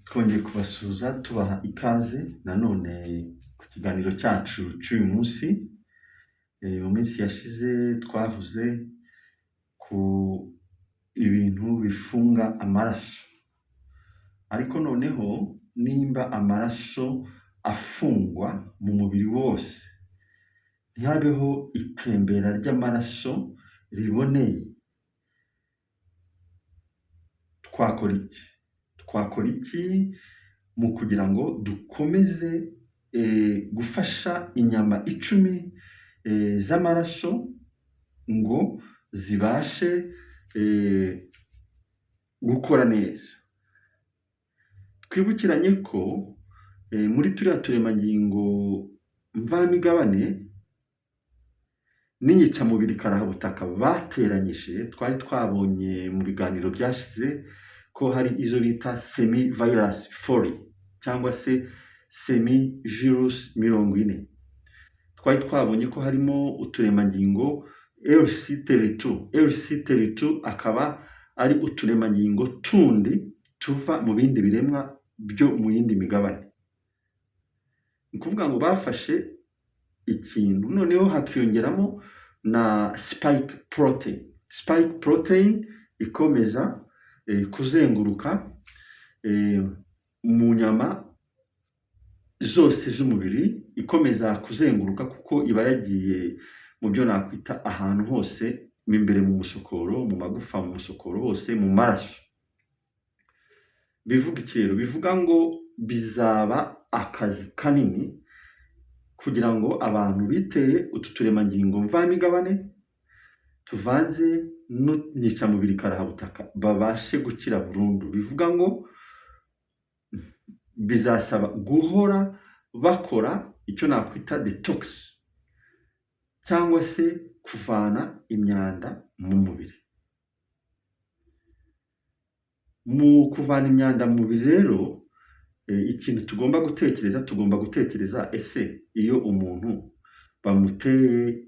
Twongeye kubasuhuza tubaha ikaze nanone ku kiganiro cyacu cy'uyu munsi. Mu minsi yashize twavuze ku ibintu bifunga amaraso, ariko noneho nimba amaraso afungwa mu mubiri wose ntihabeho itembera ry'amaraso riboneye, twakora iki? Twakora iki mu kugira ngo dukomeze gufasha inyama 10 z'amaraso ngo zibashe gukora neza? Twibukiranye ko muri turiya turemangingo mvamigabane n'inyicamubiri karahabutaka bateranyije, twari twabonye mu biganiro byashize ko hari izo bita semi virus 40 cyangwa se semi virus 40. Twari twabonye ko harimo uturemangingo LC32. LC32 akaba ari uturemangingo tundi tuva mu bindi biremwa byo mu yindi migabane. Ni ukuvuga ngo bafashe ikintu, noneho hakiyongeramo na spike protein. Spike protein ikomeza kuzenguruka mu nyama zose z'umubiri, ikomeza kuzenguruka kuko iba yagiye mu byo nakwita ahantu hose mo imbere mu musokoro, mu magufa, mu musokoro hose, mu maraso. Bivuga iki rero? Bivuga ngo bizaba akazi kanini kugira ngo abantu biteye utu turemangingo mvamigabane tuvanze n'inyicamubiri karahabutaka babashe gukira burundu. Bivuga ngo bizasaba guhora bakora icyo nakwita detox cyangwa se kuvana imyanda mu mubiri. Mu kuvana imyanda mu mubiri rero, ikintu tugomba gutekereza: ese iyo umuntu bamuteye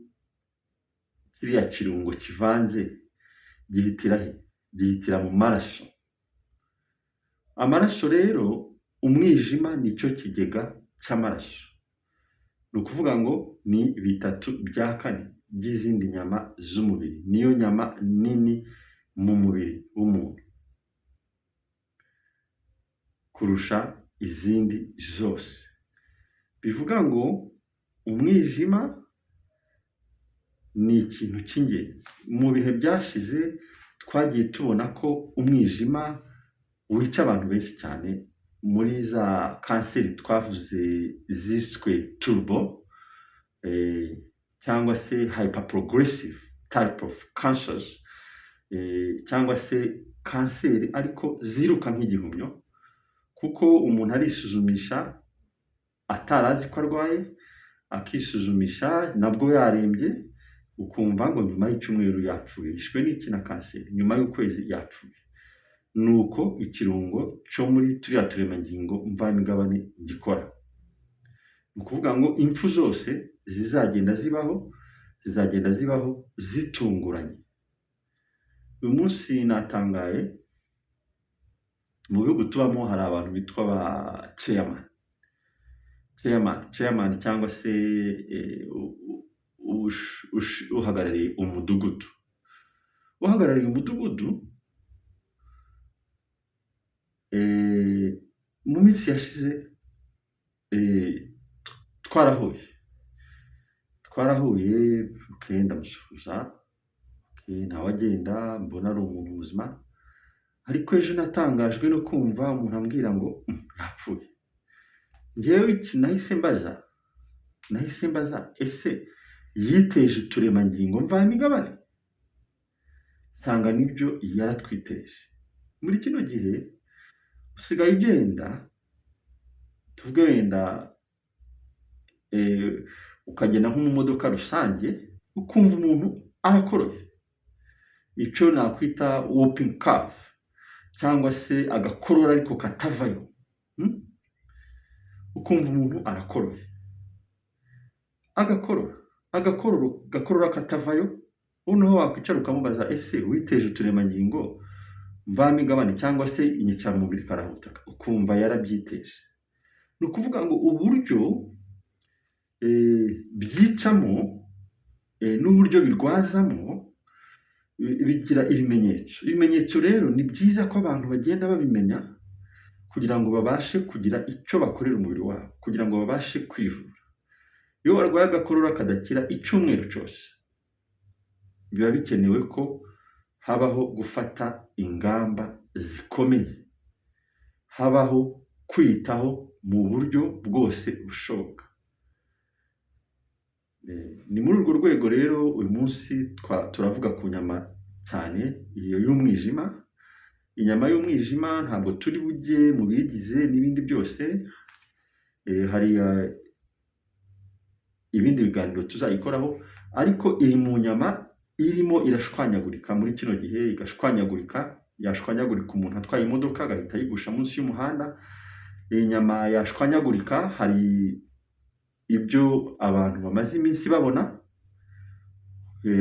kiriya kirungo kivanze gihitira he? Gihitira mu maraso. Amaraso rero, umwijima nicyo kigega cy'amaraso. Ni ukuvuga ngo ni 3/4 by'izindi nyama z'umubiri. Niyo nyama nini mu mubiri w'umuntu kurusha izindi zose. Bivuga ngo umwijima ni ikintu cy'ingenzi. Mu bihe byashize twagiye tubona ko umwijima wica abantu benshi cyane muri za kanseri twavuze ziswe turbo cyangwa se hyper progressive type of cancers, cyangwa se kanseri ariko ziruka nk'igihumyo, kuko umuntu arisuzumisha atari azi ko arwaye, akisuzumisha nabwo yarembye, ukumva ngo nyuma y'icyumweru yapfuye. Yishwe n'iki? Na kanseri. Nyuma y'ukwezi yapfuye. Nuko ikirungo cyo muri turiya turemangingo mvamigabane gikora. Ni ukuvuga ngo impfu zose zizagenda zibaho, zizagenda zibaho zitunguranye. Uyu munsi natangaye, mu bihugu tubamo hari abantu bitwa ba chairman. Chairman, chairman cyangwa se uhagarariye umudugudu. Uhagarariye umudugudu mu minsi yashize twarahuye. Twarahuye, okay, ndamusuhuza, okay, nawe agenda mbona ari umuntu muzima, ariko ejo natangajwe no kumva umuntu ambwira ngo yapfuye. Njyewe ikintu nahise mbaza: ese yiteje uturemangingo mvamigabane? Nsanga nibyo, yaratwiteje. Muri kino gihe usigaye ugenda, tuvuge wenda ukagenda nko mu modoka rusange, ukumva umuntu arakoroye, icyo nakwita whooping cough cyangwa se agakorora ariko katavayo, Ukumva umuntu arakoroye, agakorora, agakororo, gakorora katavayo. Noneho wakwicara ukamubaza: ese witeje uturemangingo mvamigabane cyangwa se inyicamubiri karahutaka, ukumva yarabyiteje. Ni ukuvuga ngo uburyo byicamo n'uburyo birwazamo bigira ibimenyetso. Ibimenyetso rero ni byiza ko abantu bagenda babimenya kugira ngo babashe kugira icyo bakorera umubiri wabo, kugira ngo babashe kwivura. Iyo warwaye agakorora kadakira icyumweru cyose, biba bikenewe ko habaho gufata ingamba zikomeye, habaho kwiyitaho mu buryo bwose bushoboka. Ni muri urwo rwego rero uyu munsi turavuga ku nyama cyane iyo y'umwijima. Inyama y'umwijima ntabwo turi bujye mu biyigize n'ibindi byose, hari ibindi biganiro tuzayikoraho, ariko iri mu nyama irimo irashwanyagurika muri kino gihe, igashwanyagurika, yashwanyagurika umuntu atwaye imodoka agahita ayigusha munsi y'umuhanda. Iyi nyama yashwanyagurika, hari ibyo abantu bamaze iminsi babona,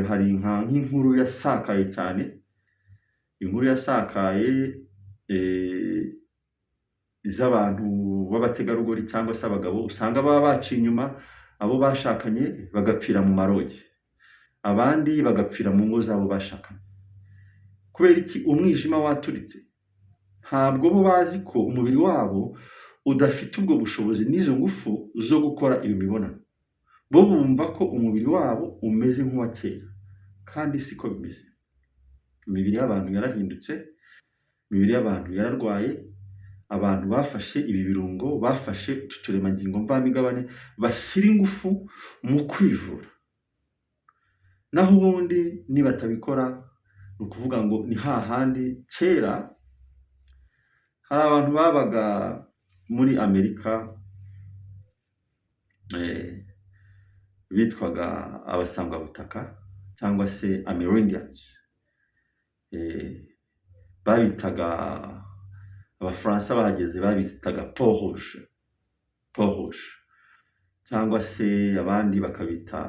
hari nk'inkuru yasakaye cyane, inkuru yasakaye z'abantu b'abategarugori cyangwa se abagabo usanga baba baciye inyuma abo bashakanye bagapfira mu marogi, abandi bagapfira mu ngo z'abo bashakanye. Kubera iki? Umwijima waturitse. Ntabwo bo bazi ko umubiri wabo udafite ubwo bushobozi n'izo ngufu zo gukora iyo mibonano. Bo bumva ko umubiri wabo umeze nk'uwa kera, kandi siko bimeze. Imibiri y'abantu yarahindutse, imibiri y'abantu yararwaye, abantu bafashe ibi birungo, bafashe utu turemangingo mvamigabane, bashyira ingufu mu kwivura. Naho ubundi nibatabikora, ni ukuvuga ngo ni hahandi kera hari abantu babaga muri Amerika bitwaga abasangwabutaka cyangwa se Amerindians. Babitaga, Abafaransa bahageze babitaga peau rouge, peau rouge, cyangwa se abandi bakabita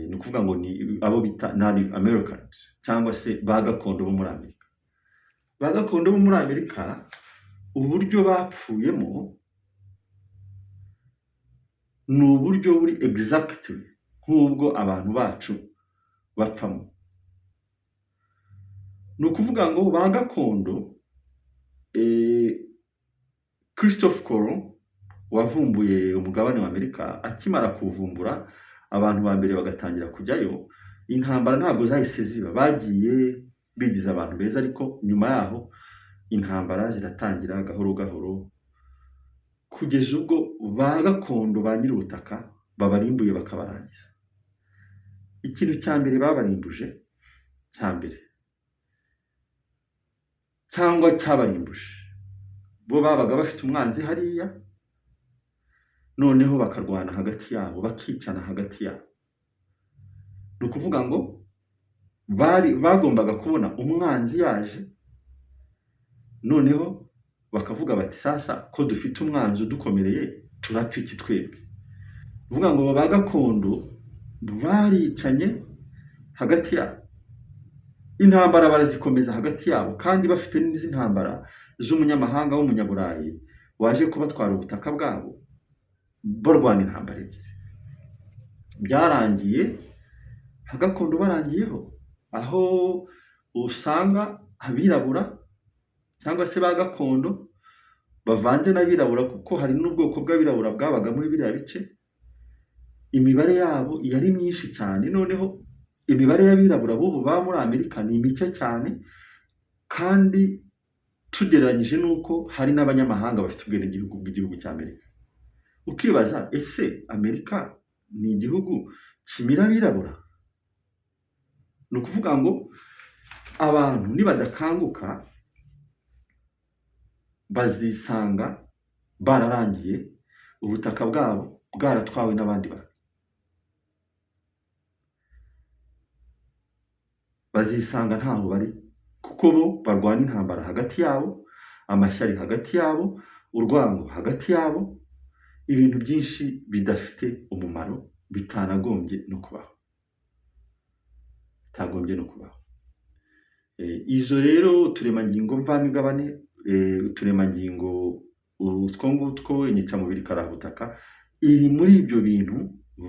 ni ukuvuga ngo ni abo bita Native Americans cyangwa se ba gakondo bo muri Amerika. Ba gakondo bo muri Amerika uburyo bapfuyemo ni uburyo buri exactly nk'ubwo abantu bacu bapfamo. Ni ukuvuga ngo ba gakondo, Christophe Colomb wavumbuye umugabane wa Amerika, akimara kuwuvumbura abantu ba mbere bagatangira kujyayo, intambara ntabwo zahise ziba, bagiye bigize abantu beza, ariko nyuma yaho intambara ziratangira gahoro gahoro, kugeza ubwo ba gakondo ba nyir'ubutaka babarimbuye bakabarangiza. Ikintu cya mbere babarimbuje cya mbere cyangwa cyabarimbuje, bo babaga bafite umwanzi hariya, noneho bakarwana hagati yabo, bakicana hagati yabo. Ni ukuvuga ngo bari bagombaga kubona umwanzi yaje, noneho bakavuga bati sasa ko dufite umwanzi udukomereye turapfa iki twebwe? Ni ukuvuga ngo ba gakondo baricanye hagati yabo, intambara barazikomeza hagati yabo, kandi bafite n'izi ntambara z'umunyamahanga w'umunyaburayi waje kubatwara ubutaka bwabo, barwana intambara ebyiri. Byarangiye gakondo barangiyeho, aho usanga abirabura cyangwa se ba gakondo bavanze n'abirabura, kuko hari n'ubwoko bw'abirabura bwabaga muri biriya bice, imibare yabo yari myinshi cyane. Noneho imibare y'abirabura b'ubu baba muri Amerika ni mike cyane, kandi tugereranyije n'uko hari n'abanyamahanga bafite ubwenegihugu bw'igihugu cya Amerika. Ukibaza ese Amerika ni igihugu kimira abirabura? Ni ukuvuga ngo abantu nibadakanguka bazisanga bararangiye, ubutaka bwabo bwaratwawe n'abandi bantu. Bazisanga ntaho bari, kuko bo barwana intambara hagati yabo, amashyari hagati yabo, urwango hagati yabo, ibintu byinshi bidafite umumaro bitanagombye no kubaho, bitagombye no kubaho. Izo rero uturemangingo mvamigabane, uturemangingo utwo ngutwo, inyicamubiri karabutaka, iri muri ibyo bintu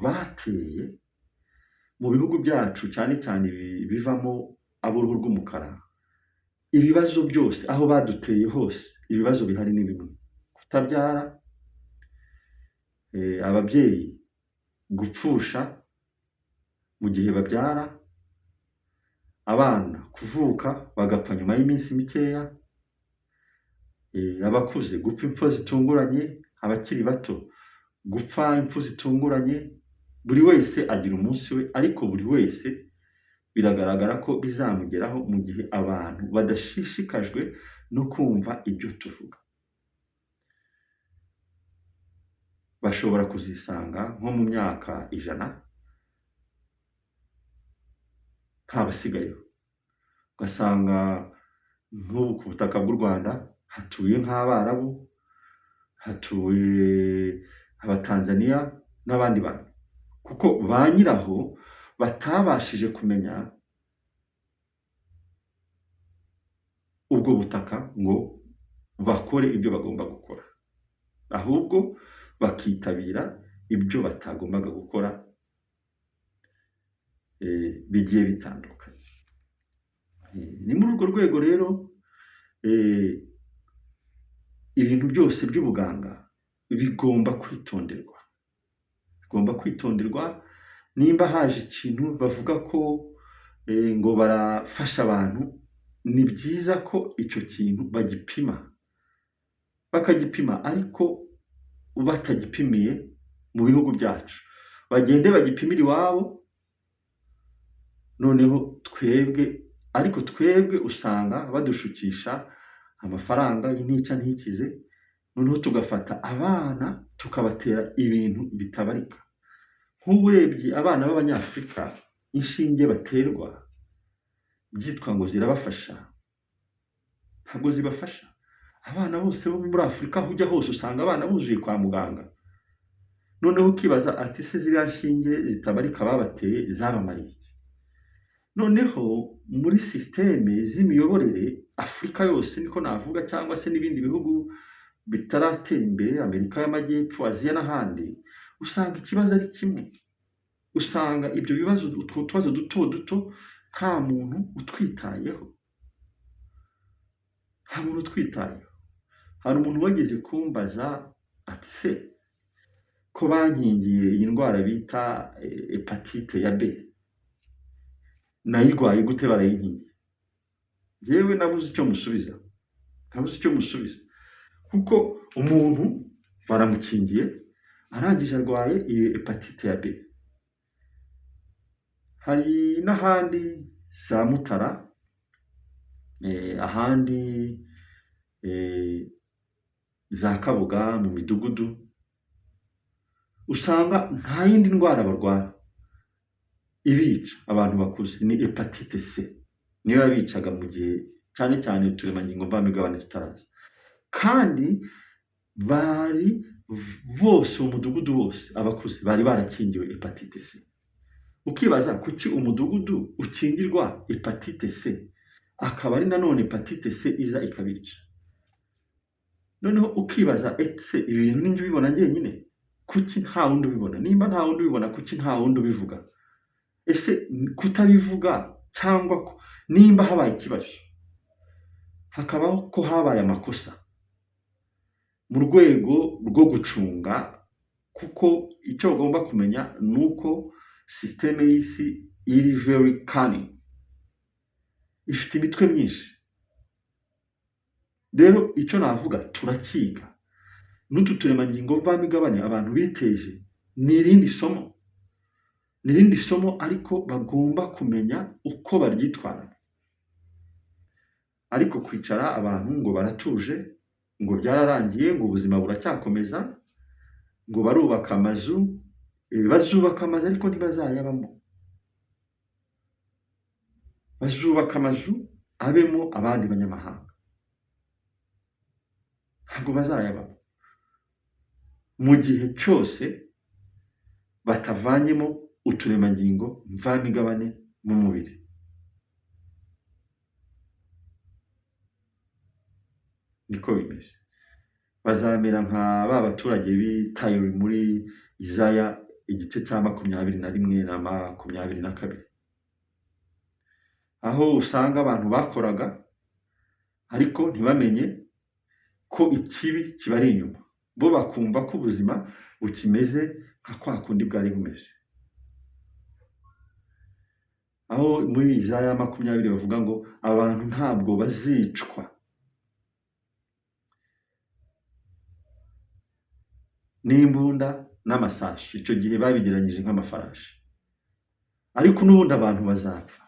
bateye mu bihugu byacu, cyane cyane bivamo ab'uruhu rw'umukara. Ibibazo byose aho baduteye hose, ibibazo bihari ni bimwe: kutabyara, ababyeyi gupfusha mu gihe babyara, abana kuvuka bagapfa nyuma y'iminsi mikeya, abakuze gupfa impfu zitunguranye, abakiri bato gupfa impfu zitunguranye. Buri wese agira umunsi we, ariko buri wese biragaragara ko bizamugeraho mu gihe abantu badashishikajwe no kumva ibyo tuvuga. Bashobora kuzisanga nko mu myaka 100 ntabasigayeho, ugasanga nk'ubu ku butaka bw'u Rwanda hatuye nk'Abarabu, hatuye Abatanzaniya n'abandi bantu, kuko ba nyiraho batabashije kumenya ubwo butaka ngo bakore ibyo bagomba gukora, ahubwo bakitabira ibyo batagombaga gukora bigiye bitandukanye. Ni muri urwo rwego rero ibintu byose by'ubuganga bigomba kwitonderwa, bigomba kwitonderwa. Nimba haje ikintu bavuga ko ngo barafasha abantu, ni byiza ko icyo kintu bagipima, bakagipima ariko batagipimiye mu bihugu byacu, bagende bagipimire iwabo. Noneho twebwe, ariko twebwe usanga badushukisha amafaranga y'intica ntikize, noneho tugafata abana tukabatera ibintu bitabarika. Nk'ubu urebye abana b'Abanyafurika, inshinge baterwa byitwa ngo zirabafasha, ntabwo zibafasha. Abana bose bo muri Afurika, aho ujya hose usanga abana buzuye kwa muganga. Noneho ukibaza ati se ziriya nshinge zitabarika babateye zabamariye iki? Noneho muri sisiteme z'imiyoborere Afurika yose, niko navuga, cyangwa se n'ibindi bihugu bitaratera imbere, Amerika y'Amajyepfo, Aziya n'ahandi, usanga ikibazo ari kimwe. Usanga ibyo bibazo, utwo tubazo duto duto, nta muntu utwitayeho, nta muntu utwitayeho. Hari umuntu wageze kumbaza ati se ko bankingiye iyi ndwara bita hepatite ya B, nayirwaye gute barayinkingiye? Yewe, nabuze icyo musubiza, nabuze icyo musubiza, kuko umuntu baramukingiye arangije arwaye iyo hepatite ya B. Hari n'ahandi za Mutara, ahandi za Kabuga mu midugudu, usanga nta yindi ndwara barwara ibica abantu bakuze, ni hepatite C niyo yabicaga mu gihe cyane cyane uturemangingo mvamigabane tutaraza. Kandi bari bose, uwo mudugudu wose, abakuze bari barakingiwe hepatite C. Ukibaza kuki umudugudu ukingirwa hepatite C, akaba ari nanone hepatite C iza ikabica. Noneho ukibaza ese ibi bintu ninjye ubibona njyenyine? Kuki nta wundi ubibona? Nimba nta wundi ubibona, kuki nta wundi ubivuga? Ese kutabivuga, cyangwa ko nimba habaye ikibazo hakabaho ko habaye amakosa mu rwego rwo gucunga, kuko icyo bagomba kumenya ni uko sisiteme y'isi iri very cunning, ifite imitwe myinshi. Rero icyo navuga, turakiga n'utu turemangingo mvamigabane abantu biteje, ni irindi somo, ni irindi somo, ariko bagomba kumenya uko baryitwara. Ariko kwicara abantu ngo baratuje, ngo byararangiye, ngo ubuzima buracyakomeza, ngo barubaka amazu, bazubaka amazu ariko ntibazayabamo. Bazubaka amazu abemo abandi banyamahanga, ntabwo bazayabamo mu gihe cyose batavanyemo uturemangingo mvamigabane mu mubiri. Niko bimeze. Bazamera nka ba baturage b'i Tayiri muri Izaya igice cya 21 na 22, aho usanga abantu bakoraga ariko ntibamenye ko ikibi kibari inyuma, bo bakumva ko ubuzima bukimeze nka kwa kundi bwari bumeze. Aho muri Izaya 20 bavuga ngo abantu ntabwo bazicwa n'imbunda n'amasashi. Icyo gihe babigereranyije nk'amafarashi, ariko n'ubundi abantu bazapfa,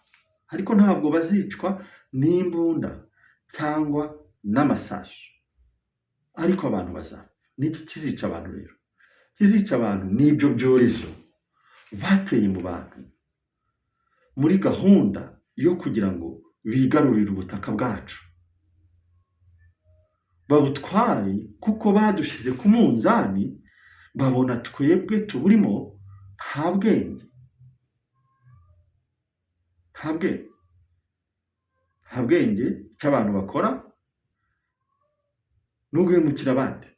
ariko ntabwo bazicwa n'imbunda cyangwa n'amasashi, ariko abantu bazapfa. Niki kizica abantu rero? Kizica abantu n'ibyo byorezo bateye mu bantu muri gahunda yo kugira ngo bigarurire ubutaka bwacu, babutware, kuko badushyize ku munzani, babona twebwe tuburimo nta bwenge, nta bwenge, nta bwenge. Icyo abantu bakora ni uguhemukira abandi.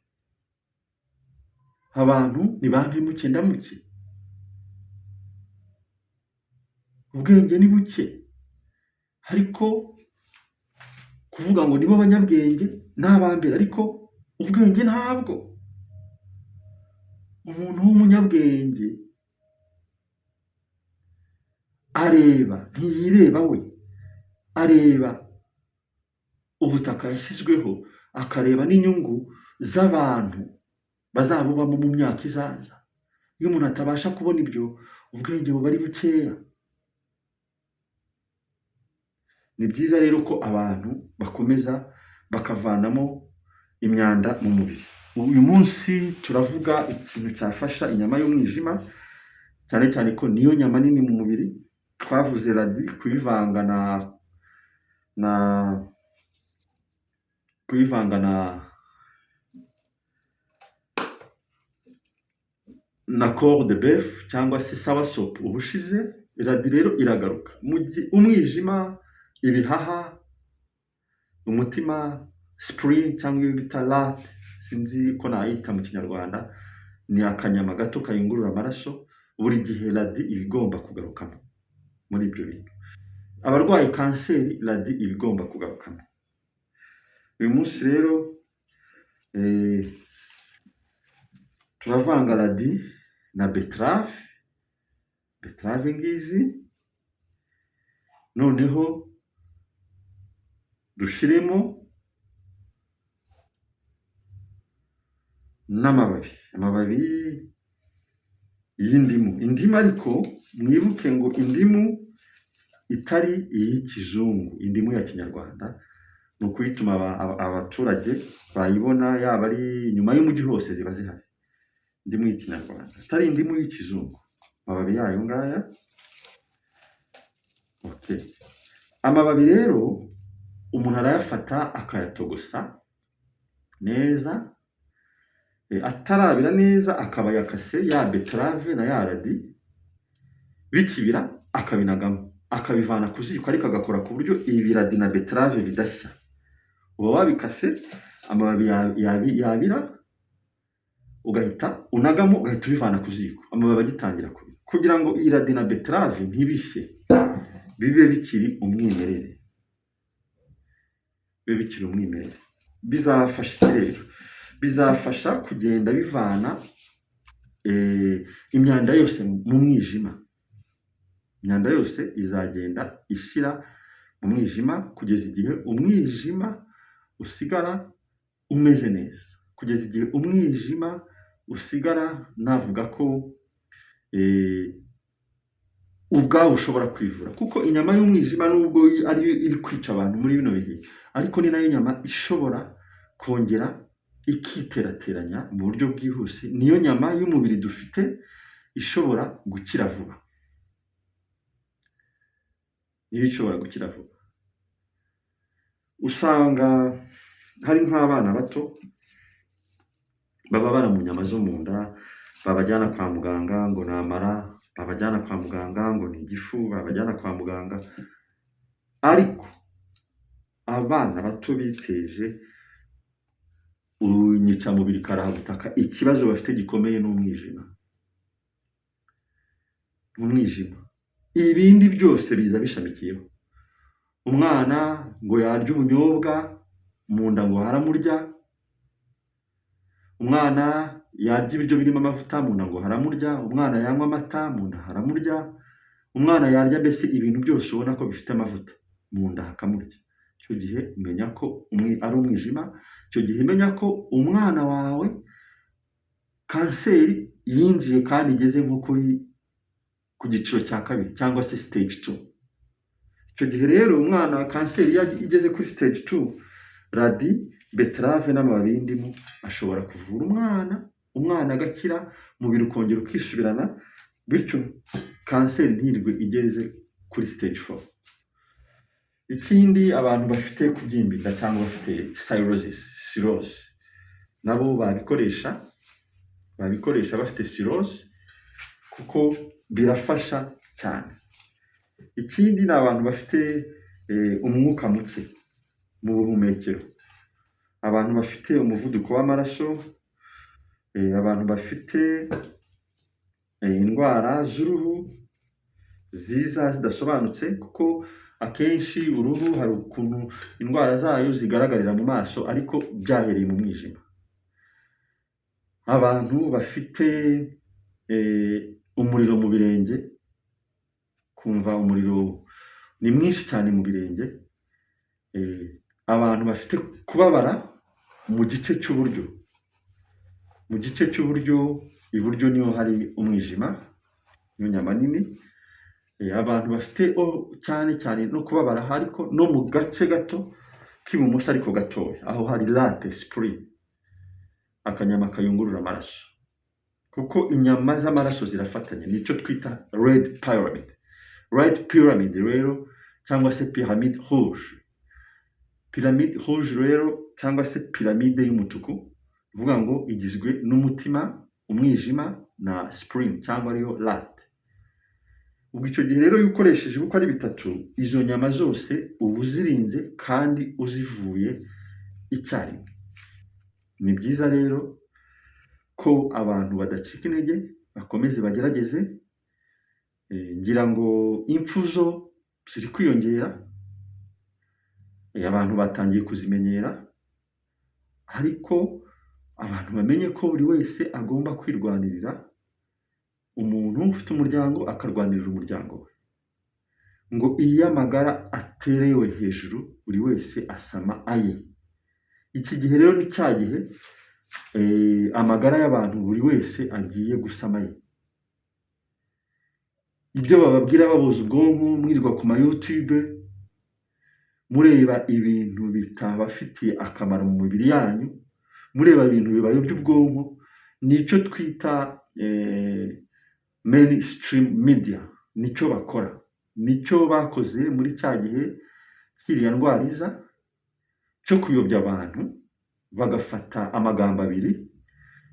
Abantu ni ba mpemuke ndamuke, ubwenge ni buke, ariko kuvuga ngo nibo banyabwenge ni abambere, ariko ubwenge ntabwo. Umuntu w'umunyabwenge areba, ntiyireba we, areba ubutaka yashyizweho, akareba n'inyungu z'abantu bazabubamo mu myaka izaza. Iyo umuntu atabasha kubona ibyo, ubwenge buba ari bukeya. Ni byiza rero ko abantu bakomeza bakavanamo imyanda mu mubiri. Uyu munsi turavuga ikintu cyafasha inyama y'umwijima, cyane cyane ko niyo nyama nini mu mubiri. Twavuze radis kuyivanga na kuyivanga na corps de boeuf cyangwa se soursop ubushize. Radis rero iragaruka mu umwijima, ibihaha, umutima, spleen cyangwa iyo bita rat, sinzi ko nayita mu Kinyarwanda, ni akanyama gato kayungurura amaraso. Buri gihe radis iba igomba kugarukamo muri ibyo bintu. Abarwaye kanseri, radis iba igomba kugarukamo. Uyu munsi rero turavanga radis na betterave, betterave ngizi, noneho dushiremo n'amababi, amababi y'indimu. Indimu ariko mwibuke ngo indimu itari iy'ikizungu, indimu ya kinyarwanda ni ukuyituma abaturage bayibona, yaba ari inyuma y'umujyi hose ziba zihari. Indimu y'ikinyarwanda itari indimu y'ikizungu, amababi yayo ngaya. Okay. Amababi rero umuntu arayafata akayatogosa neza, atarabira neza akaba yakase ya betterave na ya radis, bikibira akabinagamo, akabivana ku ziko, ariko agakora ku buryo ibi radis na betterave bidashya. Uba wabikase, amababi yabira, ugahita unagamo, ugahita ubivana ku ziko amababi agitangira kubira, kugira ngo iyi radis na betterave ntibishye, bibe bikiri umwimerere, bibe bikiri umwimerere. Bizafasha iki rero? Bizafasha kugenda bivana imyanda yose mu mwijima. Imyanda yose izagenda ishira mu mwijima kugeza igihe umwijima usigara umeze neza, kugeza igihe umwijima usigara, navuga ko ubwawo ushobora kwivura, kuko inyama y'umwijima nubwo ariyo iri kwica abantu muri bino bihe, ariko ni nayo nyama ishobora kongera ikiterateranya mu buryo bwihuse. Niyo nyama y'umubiri dufite ishobora gukira vuba, niyo ishobora gukira vuba. Usanga hari nk'abana bato bababara mu nyama zo mu nda, babajyana kwa muganga ngo ni amara, babajyana kwa muganga ngo ni igifu, babajyana kwa muganga, ariko abana bato biteje inyicamubiri karahabutaka, ikibazo bafite gikomeye ni umwijima. Umwijima, ibindi byose biza bishamikiyeho. Umwana ngo yarya ubunyobwa, mu nda ngo haramurya. Umwana yarya ibiryo birimo amavuta, mu nda ngo haramurya. Umwana yanywa amata, mu nda haramurya. Umwana yarya mbese ibintu byose ubona ko bifite amavuta, mu nda hakamurya. Icyo gihe menya ko ari umwijima. Icyo gihe menya ko umwana wawe kanseri yinjiye kandi igeze nko ku giciro cya kabiri cyangwa se stage 2. Icyo gihe rero umwana kanseri iyo igeze kuri stage 2, radis, betterave n'amababi y'indimu ashobora kuvura umwana, umwana agakira, umubiri ukongera ukisubirana, bityo kanseri ntirirwe igeze kuri stage 4. Ikindi, abantu bafite kubyimba inda cyangwa bafite cirrhosis, cirrhose, nabo babikoresha bafite cirrhose kuko birafasha cyane. Ikindi ni abantu bafite umwuka muke mu buhumekero, abantu bafite umuvuduko w'amaraso, abantu bafite indwara z'uruhu ziza zidasobanutse, kuko akenshi uruhu hari ukuntu indwara zayo zigaragarira mu maso ariko byahereye mu mwijima. Abantu bafite umuriro mu birenge, kumva umuriro ni mwinshi cyane mu birenge, abantu bafite kubabara mu gice cy'uburyo, mu gice cy'uburyo, iburyo niho hari umwijima, niyo nyama nini, abantu bafite cyane cyane no kubabara ariko no mu gace gato k'ibumoso ariko gatoya, aho hari rate, spleen, akanyama kayungurura amaraso, kuko inyama z'amaraso zirafatanye, nicyo twita red pyramid. Red pyramid rero cyangwa se pyramide rouge. Pyramide rouge rero cyangwa se piramide y'umutuku, uvuga ngo igizwe n'umutima, umwijima na spleen cyangwa ariyo rate. Ubwo icyo gihe rero iyo ukoresheje uko ari bitatu, izo nyama zose uba uzirinze kandi uzivuye icyarimwe. Ni byiza rero ko abantu badacika intege, bakomeze bagerageze. Ngira ngo impfu zo ziri kwiyongera, abantu batangiye kuzimenyera, ariko abantu bamenye ko buri wese agomba kwirwanirira. Umuntu ufite umuryango akarwanirira umuryango we. Ngo iyo amagara aterewe hejuru, buri wese asama aye. Iki gihe rero ni cya gihe amagara y'abantu buri wese agiye gusama aye. Ibyo bababwira baboza ubwonko, mwirirwa ku ma YouTube mureba ibintu bitabafitiye akamaro mu mibiri yanyu, mureba ibintu bibayobya ubwonko, nicyo twita mainstream media. Nicyo bakora, nicyo bakoze muri cya gihe cy'iriya ndwara iza, cyo kuyobya abantu, bagafata amagambo abiri,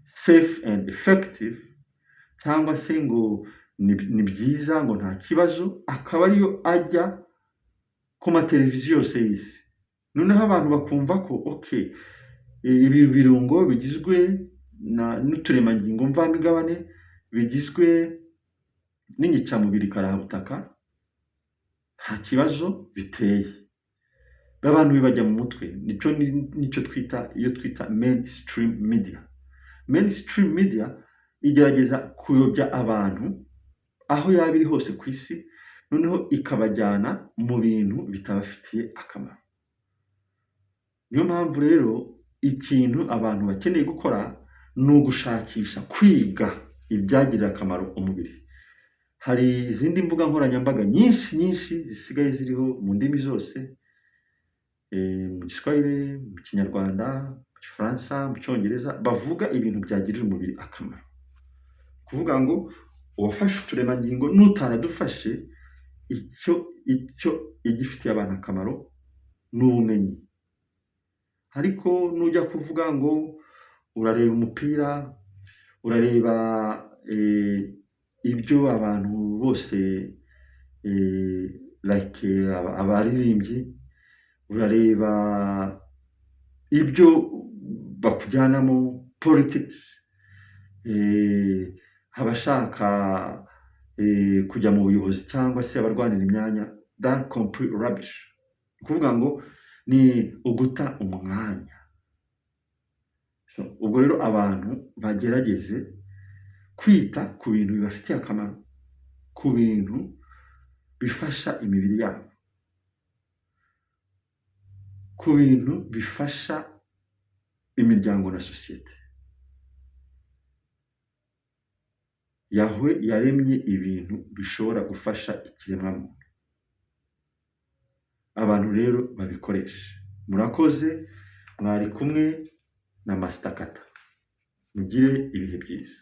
safe and effective, cyangwa se ngo ni byiza, ngo nta kibazo, akaba ariyo ajya ku mateleviziyo yose y'isi. Noneho abantu bakumva ko okay, ibi birungo bigizwe n'uturemangingo mvamigabane, bigizwe n'inyicamubiri karahabutaka, nta kibazo biteye. Abantu bibajya mu mutwe. Nicyo twita, iyo twita mainstream media. Mainstream media igerageza kuyobya abantu aho yaba iri hose ku isi, noneho ikabajyana mu bintu bitabafitiye akamaro. Niyo mpamvu rero ikintu abantu bakeneye gukora ni ugushakisha kwiga ibyagirira akamaro umubiri. Hari izindi mbuga nkoranyambaga nyinshi nyinshi zisigaye ziriho mu ndimi zose, mu Giswahili, mu Kinyarwanda, mu Gifaransa, mu Cyongereza, bavuga ibintu byagirira umubiri akamaro. Kuvuga ngo uwafashe uturemangingo n'utaradufashe, icyo igifitiye abantu akamaro ni ubumenyi. Ariko nujya kuvuga ngo urareba umupira, urareba ibyo abantu bose, like abaririmbyi, urareba ibyo bakujyanamo politics, abashaka kujya mu buyobozi cyangwa se abarwanira imyanya, that complete rubbish. Ni ukuvuga ngo ni uguta umwanya. So, ubwo rero abantu bagerageze kwita ku bintu bibafitiye akamaro, ku bintu bifasha imibiri yabo, ku bintu bifasha imiryango na sosiyete. Yahwe yaremye ibintu bishobora gufasha ikiremwamuntu, abantu rero babikoreshe. Murakoze, mwari kumwe na Master Kata, mugire ibihe byiza.